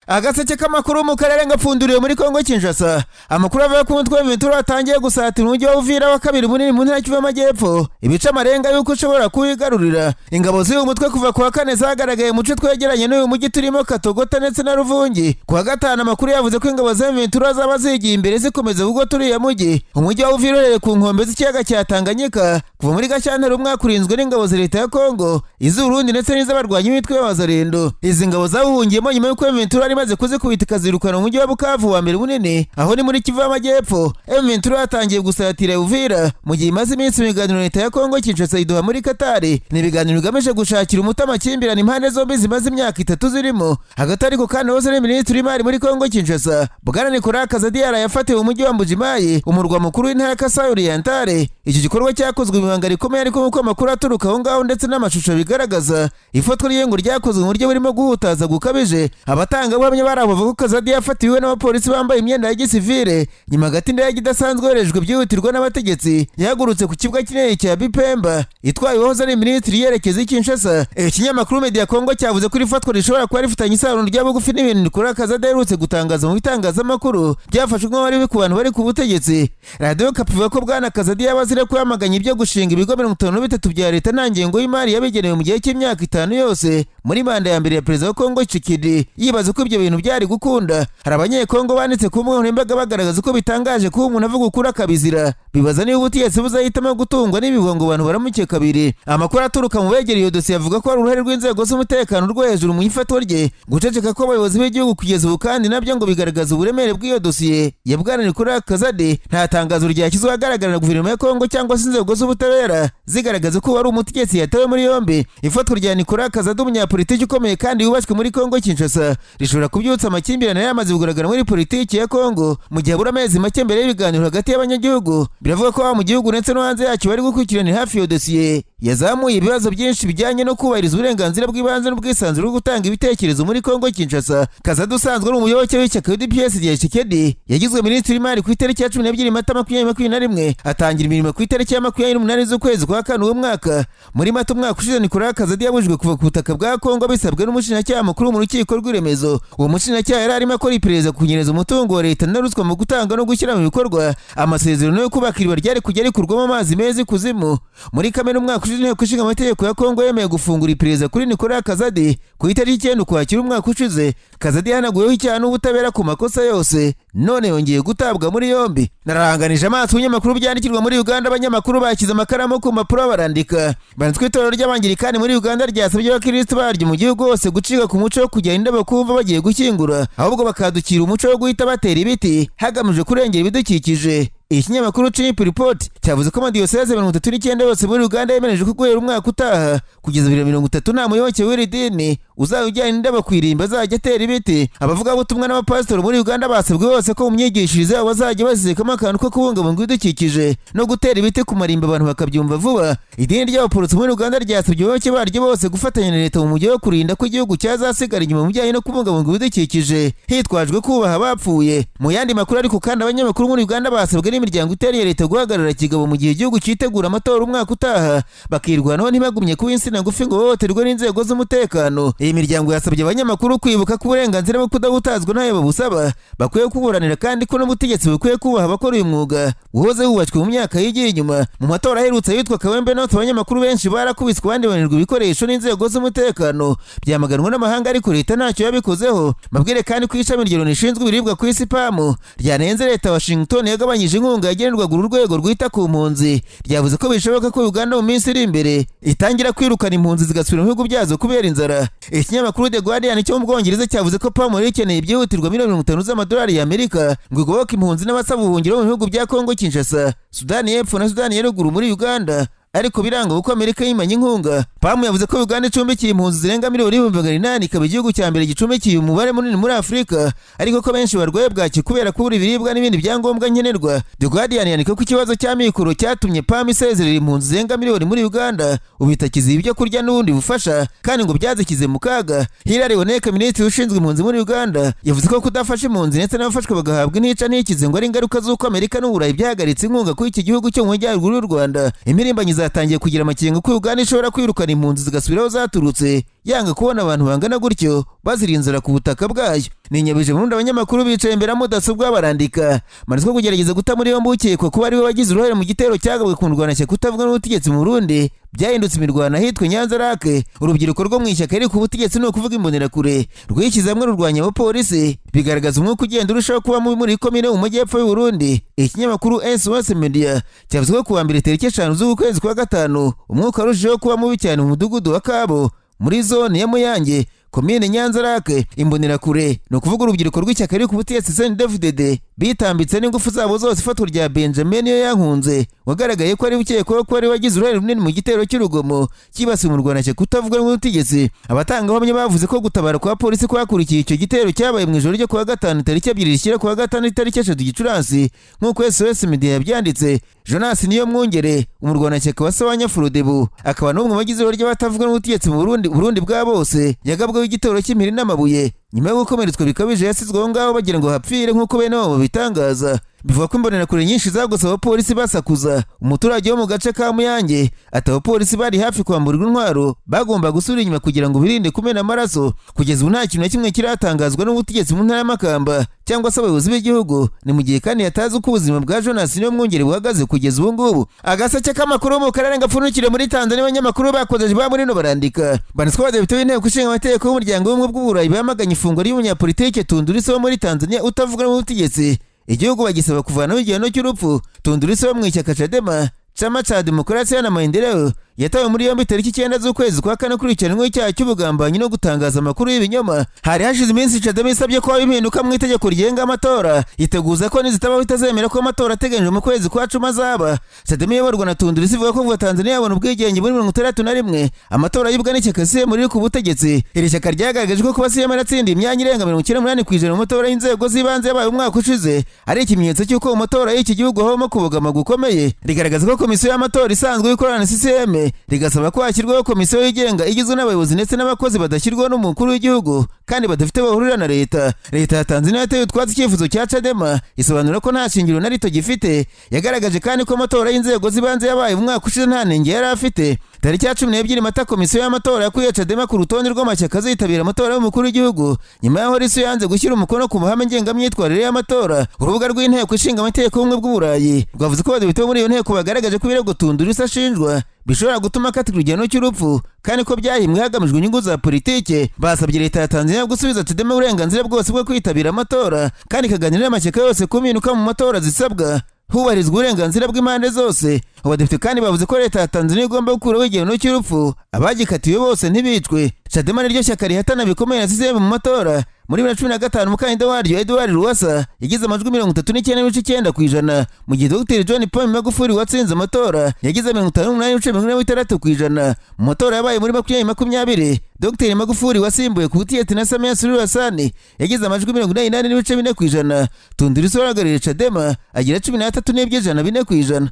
Agaseke k'amakuru mu karere gapfunduriwe muri Kongo Kinshasa. Amakuru avuga ko umutwe wa M23 watangiye gusatira umujyi wa Uvira wa kabiri munini mu ntara Kivu y'Amajyepfo, ibice amarenga y'uko ushobora kuwigarurira. Ingabo z'uyu mutwe kuva ku wa kane zagaragaye mu duce twegeranye n'uyu mujyi turimo Katogota ndetse na Ruvungi. Ku wa gatanu, amakuru yavuze ko ingabo za M23 zaba zigiye imbere zikomeza kugota uriya mujyi. Umujyi wa Uvira uherereye ku nkombe z'ikiyaga cya Tanganyika, kuva muri Gashyantare umwaka urinzwe n'ingabo za leta ya Kongo, iz'Uburundi ndetse n'iz'abarwanyi b'imitwe y'Abazarendo. Izi ngabo zawuhungiyemo nyuma y'uko M23 yari imaze kuzikubita ikazirukana mu mujyi wa Bukavu wa mbere munini, aho ni muri Kivu y'Amajyepfo. M23 yatangiye gusatira Uvira mu gihe imaze iminsi mu biganiro leta ya Kongo Kinshasa iduha muri Katari. Ni ibiganiro bigamije gushakira umuti amakimbirane impande zombi zimaze imyaka 3 zirimo. Hagati ariko kandi, wahoze ari minisitiri w'imari muri Kongo Kinshasa, Bwana Nicolas Kazadi, yafatiwe mu mujyi wa Mbujimayi, umurwa mukuru w'intara ya Kasai Orientale. Icyo gikorwa cyakozwe mu ibanga rikomeye, ariko nk'uko amakuru aturuka aho ngaho ndetse n'amashusho bigaragaza, ifatwa rye ngo ryakozwe mu buryo burimo guhutaza gukabije. Abatangabuhamya bari aho bavuga ko Kazadi yafatiwe n'abapolisi bambaye imyenda ya gisivile. Nyuma hagati, indege idasanzwe yoherejwe byihutirwa n'abategetsi yahagurutse ku kibuga kinini cya Bipemba itwaye uwahoze ari minisitiri yerekeza i Kinshasa. Ikinyamakuru Media Congo cyavuze ko iri fatwa rishobora kuba rifitanye isano rya bugufi n'ibintu Nicolas Kazadi aherutse gutangaza mu bitangazamakuru byafashwe nk'aho ari ku bantu bari ku butegetsi. Radiyo Okapi ivuga ko Bwana Kazadi yaba azira ko yamaganye ibyo gushinga ibigo 53 bya leta nta ngengo y'imari yabigenewe mu gihe cy'imyaka 5 yose muri manda ya mbere ya perezida wa Kongo Tshisekedi, yibaza ko ibyo bintu byari gukunda. Hari Abanyekongo banditse ku mbuga nkoranyambaga bagaragaza ko bitangaje kuba umuntu avuga ukuri akabizira, bibaza niba ubutegetsi buzahitamo gutungwa n'ibihuha ngo abantu baramuke kabiri. Amakuru aturuka mu begereye iyo dosiye avuga ko hari uruhare rw'inzego z'umutekano rwo hejuru mu ifatwa rye. Guceceka kw'abayobozi b'igihugu kugeza ubu kandi nabyo ngo bigaragaza uburemere bw'iyo dosiye ya Bwana Nicolas Kazadi. Nta tangazo ryashyizwe ahagaragara na guverinoma ya Kongo cyangwa se inzego z'ubutabera zigaragaza ko wari umutegetsi yatawe muri yombi. Ifatwa rya Nicolas Kazadi, umunyapolitiki ukomeye kandi wubashywe muri Kongo Kinshasa, rishobora kubyutsa amakimbirane yamaze kugaragara muri politiki ya Kongo mu gihe habura amezi make mbere y'ibiganiro hagati y'abanyagihugu. Biravuga ko mu gihugu ndetse no hanze yacyo bari gukurikiranira hafi iyo dosiye yazamuye ibibazo byinshi bijyanye no kubahiriza uburenganzira bw'ibanze n'ubwisanzure bwo gutanga ibitekerezo muri Kongo Kinshasa. Kazadi, usanzwe ari umuyoboke w'ishyaka UDPS rya Tshisekedi, yagizwe minisitiri w'imari ku itariki ya 12 Mata 2021, atangira imirimo ku itariki ya 28 z'ukwezi kwa kane uwo mwaka. Muri Mata umwaka ushize, Nicolas Kazadi yabujijwe kuva ku butaka bwa Kongo bisabwe n'umushinjacyaha mukuru mu rukiko rw'iremezo. Uwo mushinjacyaha yari arimo akora iperereza ku kunyereza umutungo wa leta na ruswa mu gutanga no gushyira mu bikorwa amasezerano yo kubaka iriba ryari kujya rikurwamo amazi meza ikuzimu. Muri Kamena umwaka ushize, Inteko Ishinga Amategeko ya Kongo yemeye gufungura iperereza kuri Nicolas Kazadi. Ku itariki 9 Ukwakira umwaka ushize, Kazadi yahanaguweho icyaha n'ubutabera ku makosa yose, none yongeye gutabwa muri yombi. Narahanganije amaso ibinyamakuru byandikirwa muri Uganda. Abanyamakuru bashyize amakaramu ku mpapuro barandika. Banditswe itorero ry'Abangirikani muri Uganda ryasabye abakirisitu baryo mu gihugu hose gucika ku muco wo kujyana indabo kumva bagiye gushyingura, ahubwo bakadukira umuco wo guhita batera ibiti hagamijwe kurengera ibidukikije. Ikinyamakuru Chimp Report cyavuze ko amadiyoseze 39 yose muri Uganda yemereje ko guhera umwaka utaha kugeza 2030 nta muyoboke w'iri dini uzaba ujyana indabo ku irimbi azajya atera ibiti. Abavugabutumwa n'abapasitori muri Uganda basabwe bose ko mu myigishirize yabo bazajya bazizikamo akantu ko kubungabunga ibidukikije no gutera ibiti ku marimbi, abantu bakabyumva vuba. Idini ry'Abaporotsi muri Uganda ryasabye abayoboke baryo bose gufatanya na leta mu mujyi wo kurinda ko igihugu cyazasigara inyuma mu bijyanye no kubungabunga ibidukikije hitwajwe kubaha abapfuye. Mu yandi makuru ariko kandi, abanyamakuru muri Uganda basabwe n'imiryango itari iya leta guhagarara kigabo mu gihe igihugu cyitegura amatora umwaka utaha, bakirwanaho ntibagumye kuba insina ngufi ngo bahohoterwe n'inzego z'umutekano. Iyi miryango yasabye abanyamakuru kwibuka ko uburenganzira bwo kudahutazwa ntayo babusaba bakwiye kuburanira, kandi ko n'ubutegetsi bukwiye kubaha abakora uyu mwuga uhoze wubatswe mu myaka yigiye inyuma. Mu matora aherutse yitwa Kawempe North, abanyamakuru benshi barakubiswe, abandi banirwa ibikoresho n'inzego z'umutekano, byamaganwa n'amahanga, ariko leta ntacyo yabikozeho. Mabwire kandi ko ishami rya Loni rishinzwe ibiribwa ku isi, PAM, ryanenze leta Washington yagabanyije inkunga yagenerwaga uru rwego rwita ku mpunzi. Ryavuze ko bishoboka ko Uganda mu minsi iri imbere itangira kwirukana impunzi zigasubira mu bihugu byazo kubera inzara. Ikinyamakuru The Guardian cyo mu Bwongereza cyavuze ko PAM yari ikeneye byihutirwa miliyoni 50 z'amadolari y'Amerika ngo igoboke impunzi n'abasaba ubuhungiro mu bihugu bya Kongo Kinshasa, Sudani y'Epfo na Sudani ya Ruguru muri Uganda, ariko biranga kuko Amerika yimanye inkunga. PAM yavuze ko Uganda icumbikiye impunzi zirenga miliyoni 800,000, ikaba igihugu cya mbere gicumbikiye umubare munini muri Afurika, ariko ko benshi barwaye bwaki kubera kubura ibiribwa n'ibindi byangombwa nkenerwa. The Guardian yandika ko ikibazo cya mikoro cyatumye PAM isezerera impunzi zirenga miliyoni muri Uganda, ubu itakiziha ibyo kurya n'ubundi bufasha, kandi ngo byazishyize mu kaga. Hilary Onek, minisitiri ushinzwe impunzi muri Uganda, yavuze ko kudafasha impunzi ndetse n'abafashwe bagahabwa intica ntikize ngo ari ingaruka z'uko Amerika n'Uburayi byahagaritse inkunga kuri iki gihugu cyo mu majyaruguru y'u Rwanda. Impirimbanyi zatangiye kugira amakenga ko Uganda ishobora kwirukana impunzi zigasubira aho zaturutse, yanga kubona abantu bangana gutyo. Bazira inzara ku butaka bwayo. Ni Nyabije Burundi. Abanyamakuru bicaye imbere ya mudasobwa barandika manitswe kugerageza guta muri yombi ukekwa kuba ariwe wagize uruhare mu gitero cyagabwe ku ndwanashyaka kutavuga n'ubutegetsi mu Burundi, byahindutse imirwano ahitwa Nyanza Lake. Urubyiruko rwo mu ishyaka riri ku butegetsi, ni ukuvuga Imbonerakure, rwishyize hamwe rurwanya abapolisi, bigaragaza umwuka ugenda urushaho kuba mubi muri komine mu majyepfo y'u Burundi. Ikinyamakuru SOS Media cyavuze ko kuwa mbere tariki 5 z'ukwezi kwa gatanu umwuka warushijeho kuba mubi cyane mu mudugudu wa Kabo muri zone ya Muyange, komine Nyanza Lake. Imbonerakure, ni ukuvuga urubyiruko rw'ishyaka riri ku butegetsi CNDD-FDD, bitambitse n'ingufu zabo zose ifatwa rya Benjamin Niyo Yankunze, wagaragaye ko ari ukekwaho ko ari wagize uruhare runini mu gitero cy'urugomo cyibasiye umurwanashyaka utavuga n'ubutegetsi. Abatangabuhamya bavuze ko gutabara kwa polisi kwakurikiye icyo gitero cyabaye mu ijoro ryo kuwa gatanu tariki 2 rishyira kuwa gatanu tariki 3 Gicurasi, nk'uko SOS Media yabyanditse. Jonas Niyo Mwungere, umurwanashyaka wa Sawanya Frodebu, akaba n'umwe mu bagize uruhare ry'abatavuga n'ubutegetsi mu Burundi, Burundi bwa bose, yagabweho igitero cy'impiri n'amabuye. Nyuma yo gukomeretswa bikabije yasizwe aho ngaho bagira ngo hapfire, nk'uko bene wabo babitangaza. Bivuga ko imbonerakure nyinshi zagose abapolisi basakuza. Umuturage wo mu gace ka Muyange ati abapolisi bari hafi kwamburwa intwaro, bagomba gusubira inyuma kugira ngo birinde kumena amaraso. Kugeza ubu nta kintu na kimwe kiratangazwa n'ubutegetsi mu ntara y'Amakamba cyangwa se abayobozi b'igihugu. Ni mu gihe kandi hatazi uko ubuzima bwa Jonas Niyo Mwungeri buhagaze kugeza ubu ngubu. Agaseke k'amakuru mu karere gapfundikiriye muri Tanzania. Abanyamakuru bakozeje ba muri no barandika banditswe. Abadepite b'inteko ishinga amategeko y'umuryango w'ubumwe bw'Uburayi bamaganye ifungwa ry'umunyapolitike Tundu Lissu wo muri Tanzania utavuga n'ubutegetsi, igihugu bagisaba kuvanaho igihano cy'urupfu. Tundu Lissu wo mu ishyaka Chadema, Chama cha Demokrasia na Maendeleo, yatawe muri yombi tariki 9 z'ukwezi kwa kane akurikiranweho icyaha cy'ubugambanyi no gutangaza amakuru y'ibinyoma. Hari hashize iminsi Chadema isabye ko haba impinduka mu itegeko rigenga amatora, iteguza ko nizitabaho itazemera ko amatora ateganyijwe mu kwezi kwa 10 azaba. Chadema iyoborwa na Tundu Lissu ivuga ko kuva Tanzania yabona ubwigenge muri 61 amatora yibwa n'ishyaka CCM riri ku butegetsi. Iri shyaka ryagaragaje ko kuba CCM yaratsindiye imyanya irenga 98% mu matora y'inzego z'ibanze yabaye umwaka ushize ari ikimenyetso cy'uko mu matora y'iki gihugu habamo kubogama gukomeye. Rigaragaza ko komisiyo y'amatora isanzwe ikorana na CCM, rigasaba ko hashyirwaho komisiyo yigenga igizwe n'abayobozi ndetse n'abakozi badashyirwaho n'umukuru w'igihugu kandi badafite bahurira na leta. Leta ya Tanzania yateye utwatsi icyifuzo cya Chadema, isobanura ko nta shingiro na rito gifite. Yagaragaje kandi ko amatora y'inzego z'ibanze yabaye mu mwaka ushize nta nenge yari afite. Tariki ya 12 Mata komisiyo y'amatora yakuye Chadema ku rutonde rw'amashyaka azitabira amatora y'umukuru w'igihugu, nyuma y'aho Lissu yanze gushyira umukono ku mahame ngengamyitwarire y'amatora. Urubuga rw'inteko ishinga amategeko y'ubumwe bw'Uburayi rwavuze ko abadepite bo muri iyo nteko bagaragaje ko ibirego Tundu Lissu ashinjwa bishobora gutuma akatirwa igihano cy'urupfu, kandi ko byahimbwe hagamijwe inyungu za politike. Basabye leta ya Tanzania gusubiza Chadema uburenganzira bwose bwo kwitabira amatora, kandi ikaganira n'amashyaka yose ku mpinduka mu matora zisabwa hubahirizwa uburenganzira bw'impande zose. Abadepite kandi bavuze ko leta ya Tanzania igomba gukuraho igihano cy'urupfu, abagikatiwe bose ntibicwe. Chadema niryo shyaka rihatana bikomeye na CCM mu matora. Muri 2015 umukandida waryo Edward Lowassa yagize amajwi 39.9%, mu gihe Dr John Pombe Magufuli watsinze amatora yagize 58.46%. Mu matora yabaye muri 2020, Dr Magufuli wasimbuye ku butegetsi na Samia Suluhu Hassan yagize amajwi 88.4%. Tundu Lissu uhagarariye Chadema agira 13.4%.